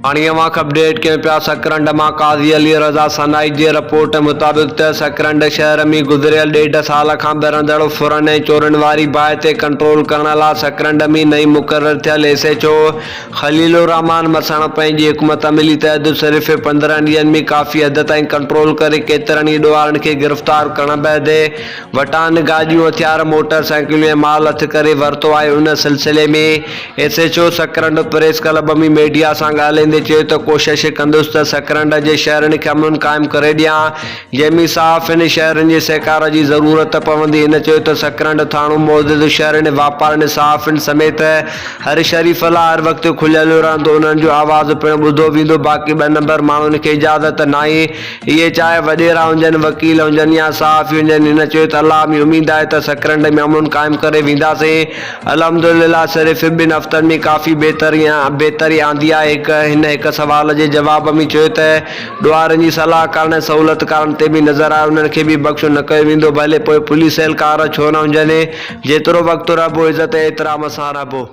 هاڻي اوهان کي اپڊيٽ ڪيون پيا سڪرنڊ مان قاضي علي رضا سنائي جي رپورٽ مطابق ته سڪرنڊ شهر ۾ گذريل ڏيڍ سال کان ٻرندڙ ڦرن ۽ چورين واري باهه تي ڪنٽرول ڪرڻ لا سڪرنڊ ۾ نئين مقرر ٿيل S H O Khalil ur Rehman Masan پنهنجي حڪمت عملي تحت صرف 15 ڏينهن ۾ ڪافي حد تائين ڪنٽرول ڪري ڪيترن ئي ڏوهارين کي گرفتار ڪرڻ بعد وٽان گاڏيون، هٿيار، موٽر سائيڪلون ۽ مال هٿ ڪري ورتو آهي ان سلسلي ۾ S H O Sakrand press club ۾ media سان ڳالهائيندي چيو ته ڪوشش ڪندس ته سڪرنڊ جي شهرين کي امن قائم ڪري ڏيان جنهن ۾ صحافين شهرين جي سهڪار جي ضرورت پوندي هن چيو ته سڪرنڊ ٿاڻو معزز شهرين واپارين صحافين سميت هر شريف لاء هر وقت کليل رهندو انهن جو آواز پڻ ٻڌو ويندو باقي ٻه نمبر ماڻهن کي اجازت ناهي اهي چاهي وڏيرا هجن، وڪيل هجن يا صحافي هجن، هن چيو ته الله ۾ اميد آهي ته سڪرنڊ ۾ امن قائم ڪري وينداسين، الحمدلله صرف ٻن هفتن ۾ ڪافي بهتري آندي آهي، هڪ هن هڪ سوال جي جواب ۾ چيو ته ڏوهارين جي صلاحڪارن ۽ سهولتڪارن تي به نظر آهي، انهن کي به بخش نه ڪيو ويندو، ڀلي پوء پوليس اهلڪار ڇو نه هجن، جيترو وقت رهبو عزت ۽ احترام سان رهبو.